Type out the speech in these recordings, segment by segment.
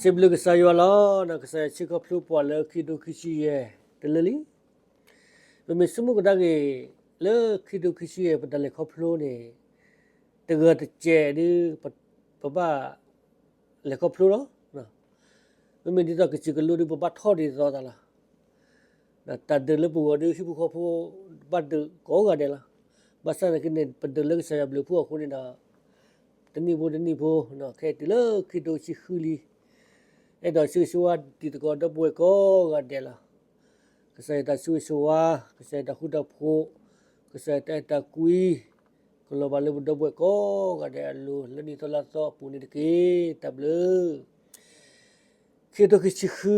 စံးဘျုးကစၢ်ယွၤလီၤ. ကစၢ်ယွၤဆ့ခီဖျိပှၤလၢခံကထိခံဆံယဲၢ်တလၢလံ. ပမ့ၢ်ဆိကမိၣ်ကဒါက့ၤ လၢခံကထိခံဆံယဲၢ် ပတၢ်လဲၤခီဖျိန့ၣ် တဂၤတစဲးဒုး ပဘၣ်လဲၤခီဖျိလီၤ. မ့မ့ၢ်ဒ်သိးကစၢ်ကလိဒုး ပဘၣ်ထီၣ်ဒ်သိးသးလီၤ. တၢ်ဒုးလၢပဂီၢ်ဒုး ဟံၣ်ဖိဃီဖိ ဘၣ်ဒုးကိးဂၤဒဲးလီၤ. ဘၣ်ဆၣ်သနာ်က့န့ၣ် ပဒုးလၢကစၢ်ယွၤဘျုးဖှိၣ်အဃိန့ၣ်ဒီး တနံၣ်ဖိတနံၣ်ဖိ ခဲအံၤတုၤလၢခံကထိခံဆံဃုလံ. အဲၣ်ဒိးဆၢဂ့ၤဆၢဝါတံၤသကိးဒီပုၢ်ဝဲၢ်ကိးဂၤဒဲးလီၤ. ကစၢ်ယွၤတၢ်ဆိၣ်ဂ့ၤဆိၣ်ဝါ, ကစၢ်ယွၤတၢ်ဃူတၢ်ဖိး, ကစၢ်ယွၤတၢ်အဲၣ်တၢ်ကွံ ကလီၤဘၣ်လၢပဒီပုၢ်ဝဲၢ်ကိးဂၤဒဲးအလိၤ လၢနံၣ်သီလါသီအပူၤန့ၣ်တက့ၢ်. တၢ်ဘျုး ခံကထိခံဆံဃု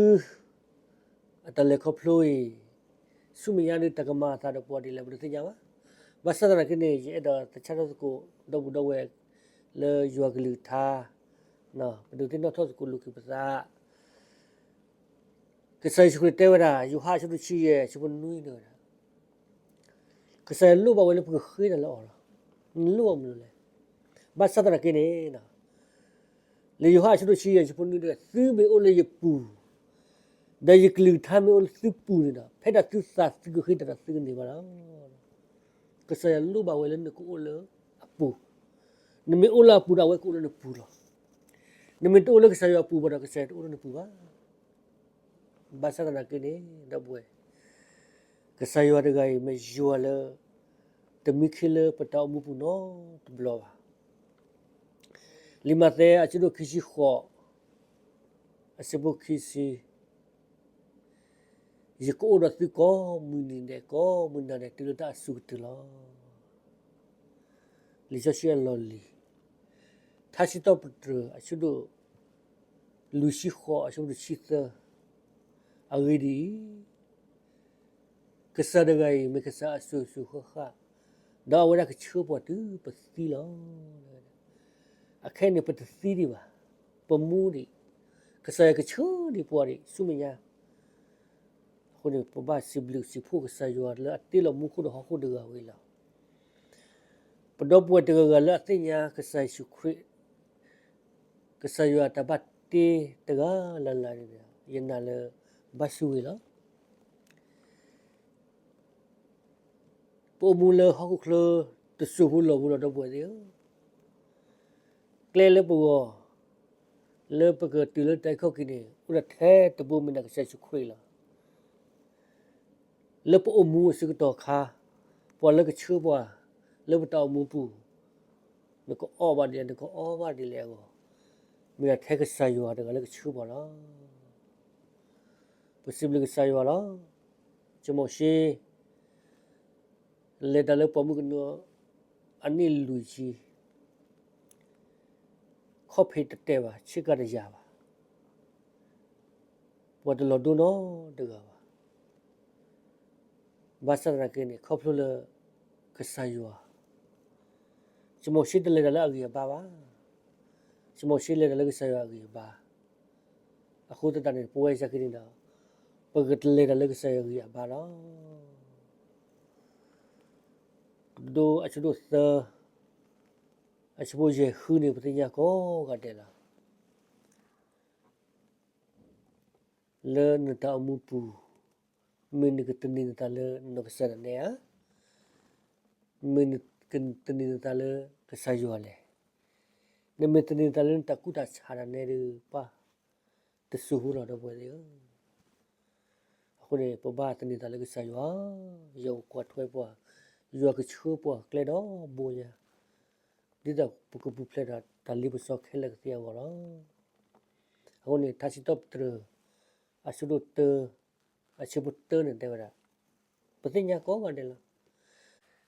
အတၢ်လဲၤခီဖျိအံၤ ဆူမဲာ်ညါဒုး တၢ်ကမၤအသးဒီးပှၤဒ်လဲၣ် ပတသ့ၣ်ညါဘၣ်. ဘၣ်ဆၣ်သနာ်က့န့ၣ် ယအဲၣ်ဒိးသဆၣ်ထီၣ်သကိး ဒီပုၢ်ဒီဝဲၢ် လၢယွၤကလုၢ်ကထါ, ပဒုးသ့ၣ်နီၣ်ထီၣ်သကိးလိာ်က့ၤပသး ကစၢ်ယ့ၣ်ၡူးခရံာ်တဲဝဲဒၣ် ယိၤဟၣ်အဆၢဒိၣ်ဆံယဲၢ် အဆၢဖိနွံန့ၣ်ဝဲဒၣ်, ကစၢ်ယွၤလိၣ်ဘၣ်ဝဲလၢပကဃ့တၢ်လၢအီၤလီၤ. နလိၣ်ဘၣ်မနုၤလဲၣ်. ဘၣ်ဆၣ်သနာ်က့န့ၣ် လၢယိၤဟၣ်အဆၢဒိၣ်ဆံယဲၢ် အဆၢဖိနွံန့ၣ် သုမ့ၢ်အိၣ်လၢယပူၤ, ဒီးယကလုၢ်ကထါမ့ၢ်အိၣ်လၢသုပူၤန့ၣ်ဒီး ဖဲဒၣ်သုသးသုကဃ့တၢ်ဒီးသုကန့ၢ်ဘၣ်လီၤ. ကစၢ်ယွၤလိၣ်ဘၣ်ဝဲလၢနကအိၣ်လၢအပူၤ, နမ့ၢ်အိၣ်လၢအပူၤဒီး အဝဲကအိၣ်လၢနပူၤလီၤ. နမ့ၢ်တအိၣ်လၢကစၢ်ယွၤအပူၤဘၣ်ဒီး ကစၢ်ယွၤတအိၣ်လၢနပူၤဘၣ်. ဘၣ်ဆၣ်သနာ်က့န့ၣ် ဒီပုၢ်ဝဲၢ်, ကစၢ်ယွၤတဂၤအံၤ မ့ၢ်ယွၤလၢ တမံခ့လၢပတၢ်အိၣ်မူပူၤနီတဘျီဘၣ်. လံာ်မးသဲအဆၢဒိၣ်ခံဆံဃိး အဆၢဖိခံဆံ, ယကအိၣ်ဒီးသုကိးမုၢ်နံၤဒဲး ကိးမုၢ်နၤဒဲး တုၤလၢတၢ်အစိၤကတၢၢ်လီၤ. လံာ်စီဆှံအလီၢ်လံၤ, ထါစံးထီၣ်ပတြၢၤအဆၢဒိၣ် လွံၢ်ဆံဃိး အဆၢဖိတဆံသၢ, အဂ့ၢ်ဒ်အံၤ, ကစၢ်တဂၤအံၤ မ့ၢ်ကစၢ်အစိၤစိၤဃၣ်ဃၣ်, ဒီးအဝဲဒၣ်ကဆှၢပှၤတုၤပသံလီၤ. အခဲအံၤန့ၣ် ပတသံဒံးဘၣ်, ပမူဒံး, ကစၢ်ယွၤကဆှၢဒံးပှၤဒံး ဆူမဲာ်ညါ အဃိန့ၣ် ပဘၣ်စံးဘျုးစံးဖှိၣ်ကစၢ်ယွၤလၢအတ့လီၤမူခိၣ်ဒီးဟီၣ်ခိၣ်တဂၤဝဲလီၤ. ပဒီပုၢ်ဝဲၢ်တဂၤဂၤလၢအသ့ၣ်ညါကစၢ်ယ့ၣ်ၡူးခရံာ်, ကစၢ်ယွၤအတၢ်ဘၣ်တ့တဂၤလၢ်လၢ်န့ၣ် ယနာ်လၢ ဘၣ်ဆိၣ်ဂ့ၤလီၤ. ပအိၣ်မူလၢဟီၣ်ခိၣ်ချၢ တစိၢ်ဖိလီၢ်ဖိလီၤ ဒီပုၢ်ဝဲၢ်သ့ၣ်ဧၢ, ကျဲလၢပဂီၢ် လၢပကတုၤလၢတၢ်အုၣ်ခီၣ်က့ၤန့ၣ် အိၣ်ဒၣ်ထဲတဘိ မ့ၢ်ဒၣ်ကစၢ်ယ့ၣ်ၡူးခရံာ်လီၤ. လၢပအိၣ်မူအဆၢကတီၢ်အခါ ပှၤလၢကဆှၢပှၤ လၢပတၢ်အိၣ်မူပူၤ နကအီၣ်ဘၣ်ဒ်လဲၣ် နကအီဘၣ်ဒ်လဲၣ်အဂီၢ်, မ့ၢ်ဒၣ်ထဲကစၢ်ယွၤတဂၤလၢကဆှၢပှၤလီၤ. ပစံးဘျုးကစၢ်ယွၤလီၤ. စီၤမိၤၡ့ လဲၤတၢ်လၢပှၢ်မုၢ်ကနၢ အနံၣ်လွံၢ်ဆံ, ခီၣ်ဖံးတတဲာ်ဘၣ်, ဆ့ကၤတယာ်ဘၣ်, ပှၤတလီၤဒိနီတဂၤဘၣ်. ဘၣ်ဆၣ်သနာ်က့န့ၣ် ခီဖျိလၢကစၢ်ယွၤ, စီၤမိၤၡ့တလဲၤတၢ်လၢအဂံၢ်အဘါဘၣ်. စီၤမိၤၡ့လဲၤတၢ်လၢကစၢ်ယွၤအဂံၢ်အဘါ. အဃိသတးန့ၣ် ပဝဲစ့ၢ်ကီးန့ၣ်ဒီး ပကတလဲၤတၢ်လၢကစၢ်ယွၤအဂံၢ်အဘါလီၤ. ကတိၤဒိ အဆၢဒိၣ်သၢ, အဆၢဖိယဲၢ်ဃုန့ၣ် ပသ့ၣ်ညါကိးဂၤဒဲးလီၤ. လၢနတၢ်အိၣ်မူပူၤ, မ့ၢ်နကသန့ၤနသးလၢနကစၢ်ဒၣ်နဲဧါ, မ့ၢ်နကသန့ၤနသးလၢကစၢ်ယွၤလဲၣ်. နမ့ၢ်သန့ၤနသးလၢနတၢ်ကူၣ်တၢ်ဆးဒၣ်နဲဒီး ပှၤတစိၢ်ဖိလီၤ ဒီပုၢ်ဝဲၢ်သ့ၣ်ဧၢ. အဃိန့ၣ် ပဘၣ်သန့ၤသးလၢကစၢ်ယွၤ, ယွၤကကွၢ်ထွဲပှၤ, ယွၤကဆှၢပှၤကျဲဒီဘိညါ, ဒ်သိးပကပူၤဖျဲးဒီးတၢ်လ့ပစီခဲလၢာ်ကသ့အဂီၢ်လီၤ. အဃိန့ၣ် ထါစံးထီၣ်ပတြၢၤ အဆၢဒိၣ်တၢ အဆၢဖိတၢန့ၣ်တဲဝဲဒၣ်, ပသ့ၣ်ညါကိးဂၤဒဲးလီၤ.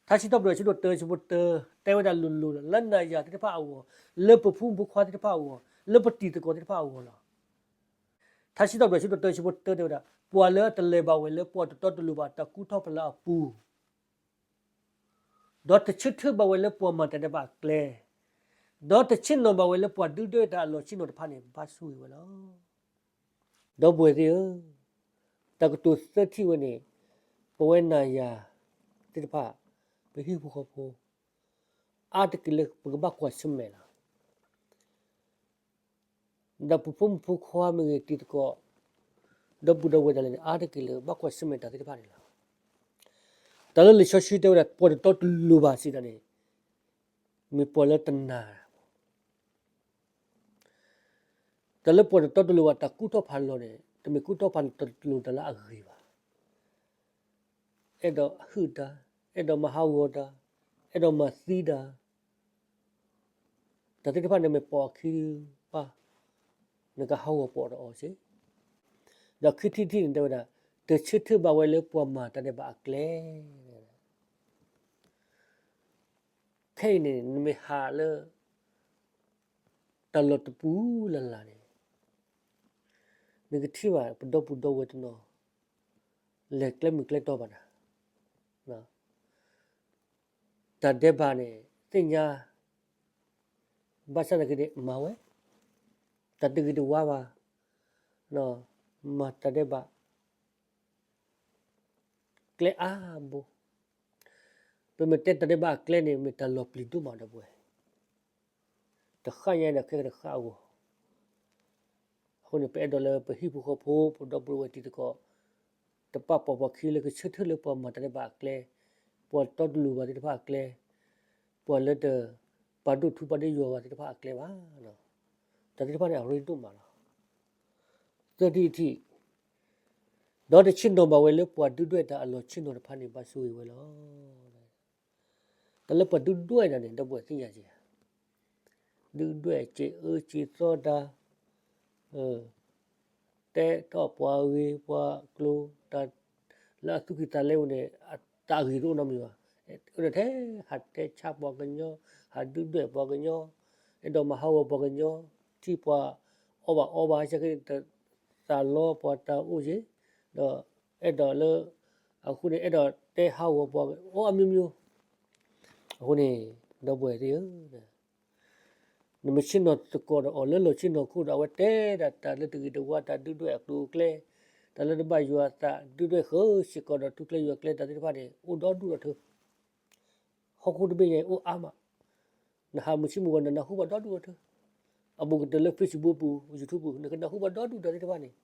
ထါစံးထီၣ်ပတြၢၤ အဆၢဒိၣ်တၢ အဆၢဖိတၢ တဲဝဲဒၣ်လိၤလိၤလီၤ, လၢနၤယၤသ့ၣ်တဖၣ်အဂီၢ်, လၢပဖိမုၣ်ဖိခွါသ့ၣ်တဖၣ်အဂီၢ်, လၢပတံၤသကိးသ့ၣ်တဖၣ်အဂီၢ်လီၤ. ထါစံးထီၣ်ပတြၢၤ အဆၢဒိၣ်တၢ အဆၢဖိတၢတဲဝဲဒၣ်, ပှၤလၢအတလဲၤဘၣ်ဝဲလၢပှၤတတီတလိၤဘၣ်တၢ်ကူၣ်ထီၣ်ဖီလာ်အပူၤ ဒီးတဆၢထၢၣ်ဘၣ်ဝဲလၢပှၤမၤတၢ်ဒဲးဘးအကျဲ, ဒီးတဆ့ၣ်နီၤဘၣ်ဝဲလၢပှၤဒုၣ်ဒွဲၣ်တၢ်အလီၢ်ဆ့ၣ်နီၤတဖၣ်န့ၣ် ဘၣ်ဆိၣ်ဂ့ၤဝဲလီၤ. ဒီပုၢ်ဝဲၢ်သ့ၣ်ဧၢ, တၢ်ကတိၤသၢထံၣ်ဝဲန့ၣ်, ပဝဲနၤယၤသ့ၣ်တဖၣ်, ပဟံၣ်ဖိဃီဖိ, အါတက့ၢ်လၢပကဘၣ်ကွၢ်ဆၢၣ်မဲာ်လီၤ. ဒီးပဖိမုၣ်ဖိခွါမ့ၢ်ဂ့ၤ တံၤသကိး ဒီပုၢ်ဒီဝဲၢ်ဒၣ်လဲာ်န့ၣ် အါတက့ၢ်လၢဘၣ်ကွၢ်ဆၢၣ်မဲာ်တၢ်သ့ၣ်တဖၣ်န့ၣ်လီၤ. တၢ်လၢလံာ်စီဆှံတဲဝဲဒၣ် ပှၤတတီတလိၤဘၣ်စံးတၢ်န့ၣ် မ့ၢ်ပှၤလၢတနာ် တၢ်လၢပှၤတတီတလိၤဘၣ် တၢ်ကူၣ်ထီၣ်ဖးလီၤန့ၣ် တမ့ၢ်ကူၣ်ထီၣ်ဖးလီၤတလိၤတၢ်လၢအဂ့ၤဘၣ်. အဲၣ်ဒိးဟုၣ်တၢ်, အဲၣ်ဒိးမၤဟးဂီၤတၢ်, အဲၣ်ဒိးမၤသံတၢ်, တၢ်သ့ၣ်တဖၣ်န့ၣ်မ့ၢ်ပိာ်အခံဘၣ်, နကဟးဂီၤပိာ်တအီၤစ့ၢ်. ဒီးခံထံၣ်တထံၣ်န့ၣ်တဲဝဲဒၣ် တဆၢထၢၣ်ဘၣ်ဝဲလၢပှၤမၤတၢ်ဒဲးဘးအကျဲ ခဲအံၤန့ၣ် နမ့ၢ်ဟးလၢ တၢ်လီၢ်တပူၤလၢ်လၢ်န့ၣ် နကထံၣ်ဘၣ်ပဒီပုၢ်ဒီဝဲၢ်တနီၤ လဲၤကျဲမုၢ်ကျဲတီဘၣ်နၤ, တၢ်ဒဲးဘးန့ၣ် သ့ၣ်ညါ ဘၣ်ဆၣ်သနာ်က့န့ၣ် မၤဝဲ တၢ်တဂ့ၤတဝါဘၣ်, မၤတၢ်ဒဲးဘး ကျဲအါဘိ, ပမ့ၢ်တဲတၢ်ဒဲးဘးအကျဲန့ၣ် မ့ၢ်တၢ်လီၤပျံၤဒိၣ်မးဒီပုၢ်ဝဲၢ်, တဃၣ်ညါဒီးခဲကတဃၣ်အဂီၢ်, အဃိန့ၣ် ပအဲၣ်ဒိးလၢပဟံၣ်ဖိဃီဖိ ပဒီပုၢ်ဝဲၢ်တံၤသကိး တပာ်ပီၤပှၤခံလၢကဆၢထၢၣ်လၢပှၤမၤတၢ်ဒဲးဘးအကျဲ, ပှၤတီတလိၤဘၣ်သ့ၣ်တဖၣ်အကျဲ, ပှၤလၢတပာ်ဒိၣ်ထူပာ်ဒိၣ်ယွၤဘၣ်သ့ၣ်တဖၣ်အကျဲဘၣ်. တၢ်သ့ၣ်တဖၣ်န့ၣ် အရ့ဒိၣ်မးလီၤ. သၢထံၣ်တထံၣ်, ဒီးတဆ့ၣ်နီၤဘၣ်ဝဲလၢပှၤဒုၣ်ဒွဲၣ်တၢ်အလီၢ်ဆ့ၣ်နီၤတဖၣ်န့ၣ် ဘၣ်ဆိၣ်ဂ့ၤဝဲလီၤ. တၢ်လၢပှၤဒုၣ်ဒွဲၣ်တၢ်န့ၣ် ဒီပုၢ်ဝဲၢ်သ့ၣ်ညါက့ၤဧါ, ဒုၣ်ဒွဲၣ်စံးအၢစံးသီတၢ်, တဲထီၣ်ပှၤဂ့ၤပှၤကျိၤ, တၢ်လၢအသူၣ်ကံၢ်သးလဲအိၣ်န့ၣ် တၢ်အဂ့ၤတအိၣ်နီတမံၤဘၣ်. အိၣ်ဒီးထဲဟးတဲဆါပှၤကညီ, ဟးဒုၣ်ဒွဲၣ်ပှၤကညီ, အဲၣ်ဒိးမၤဟးဂီၤပှၤကညီ, ထံၣ်ပှၤအီၣ်ဘၣ်အီဘၣ် ဆဲက့ၤ သးလီပှၤတၢ်အိၣ်က့ၤ, ဒီးအဲၣ်ဒိးလၢ အဃိန့ၣ် အဲၣ်ဒိးတဲဟးဂီၤပှၤ အိၣ်အမျိုးမျိုး, အဃိန့ၣ် ဒီပုၢ်ဝဲၢ်သ့ၣ်ဧၢ, နမ့ၢ်ဆ့ၣ်နီၤသကိးဒီးအီၤလၢလီၢ်ဆ့ၣ်နီၤခိၣ်ဒီး အဝဲတဲဒၣ်တၢ်လၢတဂ့ၤတဝါ တၢ်ဒုၣ်ဒွဲၣ်အကျိၤအကျဲ, တၢ်လၢတဘၣ်ယွၤအသး ဒုၣ်ဒွဲၣ်ဃုာ်စ့ၢ်ကီးဒီးထူကျဲယွၤကျဲ တၢ်သ့ၣ်တဖၣ်န့ၣ် အိၣ်ဒီဒူၣ်ဒီထၢ ဟီၣ်ခိၣ်တဘ့ၣ်ညါအံၤအိၣ်အါမး, နဟးမုၢ်ဆ့ၣ်မုၢ်ဂီၤ နနၢ်ဟူဘၣ်ဒီဒူၣ်ဒီထၢ, အဘူးကတၢၢ်လၢ Facebook ပူၤ YouTube ပူၤ နကနၢ်ဟူဘၣ်ဒီဒူၣ်တၢ်သ့ၣ်တဖၣ်န့ၣ်,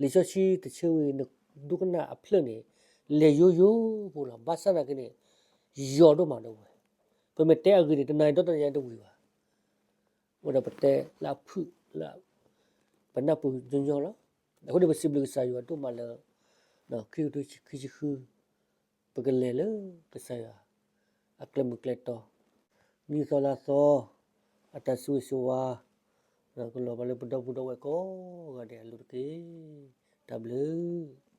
လံာ်စီဆှံတဆၢဝံၤ နဒိကနၣ်အဖျၢၣ်န့ၣ် လဲၤယိယိဖိလီၤ. ဘၣ်ဆၣ်သနာ်က့န့ၣ် ယိဒိၣ်မးဒီပုၢ်ဝဲၢ်, ပမ့ၢ်တဲအဂ့ၤန့ၣ် တနၤအံၤဒီတနၤအံၤတဝံၤဘၣ်, အိၣ်ဒီးပတဲလၢအဖုၣ်လၢ ပနၢ်ပၢၢ်ညီညီလီၤ. အဃိန့ၣ် ပစံးဘျုးကစၢ်ယွၤဒိၣ်မးလၢ ခံကထိခံဆံဃု ပကလဲၤလၢကစၢ်ယွၤအကျဲမုၢ်ကျဲတီ, နံၣ်သီလါသီ အတၢ်ဆိၣ်ဂ့ၤဆိၣ်ဝါ ကလီၤဘၣ်လၢပဒီပုၢ်ဒီဝဲၢ်ကိးဂၤဒဲးအလိၤတက့ၢ်. တၢ်ဘျုး